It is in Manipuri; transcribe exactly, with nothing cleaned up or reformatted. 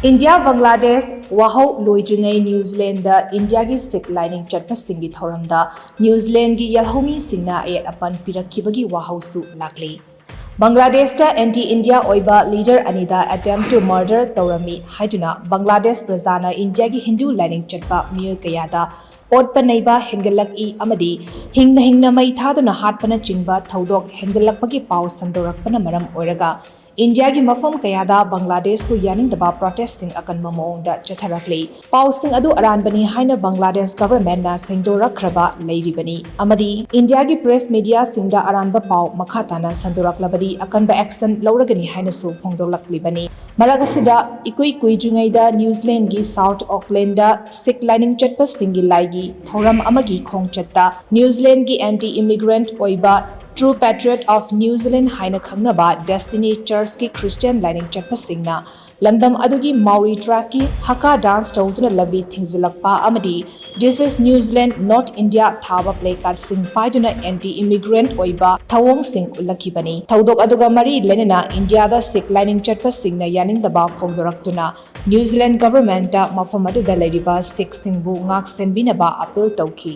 ꯏꯟꯗꯤꯌꯥ ꯕꯪꯒ꯭ꯂꯥꯗꯦꯁ ꯋꯥꯍꯧ ꯂꯣꯏꯗ꯭ꯔꯤꯉꯩ ꯅ꯭ꯌꯨ ꯖꯤꯂꯦꯟꯗ ꯏꯟꯗꯤꯌꯥꯒꯤ ꯁꯤꯈ ꯂꯥꯏꯅꯤꯡ ꯆꯠꯄꯁꯤꯡꯒꯤ ꯊꯧꯔꯝꯗ ꯅ꯭ꯌꯨ ꯖꯤꯂꯦꯟꯗꯒꯤ ꯌꯦꯜꯍꯧꯃꯤꯁꯤꯡꯅ ꯑꯌꯦꯠ ꯑꯄꯟ ꯄꯤꯔꯛꯈꯤꯕꯒꯤ ꯋꯥꯍꯧꯁꯨ ꯂꯥꯛꯂꯤ꯫ ꯕꯪꯒ꯭ꯂꯥꯗꯦꯁꯇ ꯑꯦꯟꯇꯤ ꯏꯟꯗꯤꯌꯥ ꯑꯣꯏꯕ ꯂꯤꯗꯔ ꯑꯅꯤꯗ attempt to murder ꯇꯧꯔꯝꯃꯤ ꯍꯥꯏꯗꯨꯅ ꯕꯪꯒ꯭ꯂꯥꯗꯦꯁ ꯄ꯭ꯔꯖꯥꯅ ꯏꯟꯗꯤꯌꯥꯒꯤ ꯍꯤꯟꯗꯨ ꯂꯥꯏꯅꯤꯡ ꯆꯠꯄ ꯃꯤꯑꯣꯏ ꯀꯌꯥꯗ ꯑꯣꯠꯄ ꯅꯩꯕ ꯍꯦꯟꯒꯠꯂꯛꯏ ꯑꯃꯗꯤ ꯍꯤꯡꯅ ꯍꯤꯡꯅ ꯃꯩ ꯊꯥꯗꯨꯅ ꯍꯥꯠꯄꯅꯆꯤꯡꯕ ꯊꯧꯗꯣꯛ ꯍꯦꯟꯒꯠꯂꯛꯄꯒꯤ ꯄꯥꯎ ꯁꯟꯗꯣꯔꯛꯄꯅ ꯃꯔꯝ ꯑꯣꯏꯔꯒ ꯏꯟꯗꯤꯌꯥꯒꯤ ꯃꯐꯝ ꯀꯌꯥꯗ ꯕꯪꯒ꯭ꯂꯥꯗꯦꯁꯄꯨ ꯌꯥꯅꯤꯡꯗꯕ ꯄ꯭ꯔꯣꯇꯦꯁꯁꯤꯡ ꯑꯀꯟꯕ ꯃꯑꯣꯡꯗ ꯆꯠꯊꯔꯛꯂꯤ꯫ ꯄꯥꯎꯁꯤꯡ ꯑꯗꯨ ꯑꯔꯥꯟꯕꯅꯤ ꯍꯥꯏꯅ ꯕꯪꯒ꯭ꯂꯥꯗꯦꯁ ꯒꯚꯔꯟꯃꯦꯟꯠꯅ ꯁꯦꯡꯗꯣꯔꯛꯈ꯭ꯔꯕ ꯂꯩꯔꯤꯕꯅꯤ ꯑꯃꯗꯤ ꯏꯟꯗꯤꯌꯥꯒꯤ ꯄ꯭ꯔꯦꯁ ꯃꯤꯗꯤꯌꯥꯁꯤꯡꯗ ꯑꯔꯥꯟꯕ ꯄꯥꯎ ꯃꯈꯥ ꯇꯥꯅ ꯁꯟꯗꯣꯔꯛꯂꯕꯗꯤ ꯑꯀꯟꯕ action ꯂꯧꯔꯒꯅꯤ ꯍꯥꯏꯅꯁꯨ ꯐꯣꯡꯗꯣꯛꯂꯛꯂꯤꯕꯅꯤ꯫ ꯃꯔꯛ ꯑꯁꯤꯗ ꯏꯀꯨꯏ ꯀꯨꯏꯗ꯭ꯔꯤꯉꯩꯗ ꯅ꯭ꯌꯨ ꯖꯤꯂꯦꯟꯗꯒꯤ ꯁꯥꯎꯊ ꯑꯣꯛꯂꯦꯟꯗ ꯁꯤꯈ ꯂꯥꯏꯅꯤꯡ ꯆꯠꯄꯁꯤꯡꯒꯤ ꯂꯥꯏꯒꯤ ꯊꯧꯔꯝ ꯑꯃꯒꯤ ꯈꯣꯡꯆꯠꯇ ꯅ꯭ꯌꯨ ꯖꯤꯂꯦꯟꯗꯒꯤ ꯑꯦꯟꯇꯤ ꯏꯃꯤꯒ꯭ꯔꯦꯟꯠ ꯑꯣꯏꯕ True Patriot of New Zealand ꯍꯥꯏꯅ ꯈꯪꯅꯕ ꯗꯦꯁꯇꯤꯅꯤ ꯆꯔꯆꯀꯤ ꯈ꯭ꯔꯤꯁꯇꯤꯌꯥꯟ ꯂꯥꯏꯅꯤꯡ ꯆꯠꯄꯁꯤꯡꯅ ꯂꯝꯗꯝ ꯑꯗꯨꯒꯤ ꯃꯥꯎꯔꯤ ꯇ꯭ꯔꯥꯏꯕꯀꯤ ꯍꯀꯥ ꯗꯥꯟꯁ ꯇꯧꯗꯨꯅ ꯂꯝꯕꯤ ꯊꯤꯡꯖꯤꯜꯂꯛꯄ ꯑꯃꯗꯤ This is New Zealand, not India ꯊꯥꯕ ꯄ꯭ꯂꯦ ꯀꯥꯔꯗꯁꯤꯡ ꯄꯥꯏꯗꯨꯅ ꯑꯦꯟꯇꯤ ꯏꯃꯤꯒ꯭ꯔꯦꯟꯠ ꯑꯣꯏꯕ ꯊꯧꯑꯣꯡꯁꯤꯡ ꯎꯠꯂꯛꯈꯤꯕꯅꯤ꯫ ꯊꯧꯗꯣꯛ ꯑꯗꯨꯒ ꯃꯔꯤ ꯂꯩꯅꯅ ꯏꯟꯗꯤꯌꯥꯗ ꯁꯤꯈ ꯂꯥꯏꯅꯤꯡ ꯆꯠꯄꯁꯤꯡꯅ ꯌꯥꯅꯤꯡꯗꯕ ꯐꯣꯡꯗꯣꯔꯛꯇꯨꯅ ꯅ꯭ꯌꯨ ꯖꯤꯂꯦꯟꯗ ꯒꯚꯔꯟꯃꯦꯟꯠꯇ ꯃꯐꯝ ꯑꯗꯨꯗ ꯂꯩꯔꯤꯕ ꯁꯤꯈꯁꯤꯡꯕꯨ ꯉꯥꯛ ꯁꯦꯟꯕꯤꯅꯕ ꯑꯥꯄꯤꯜ ꯇꯧꯈꯤ꯫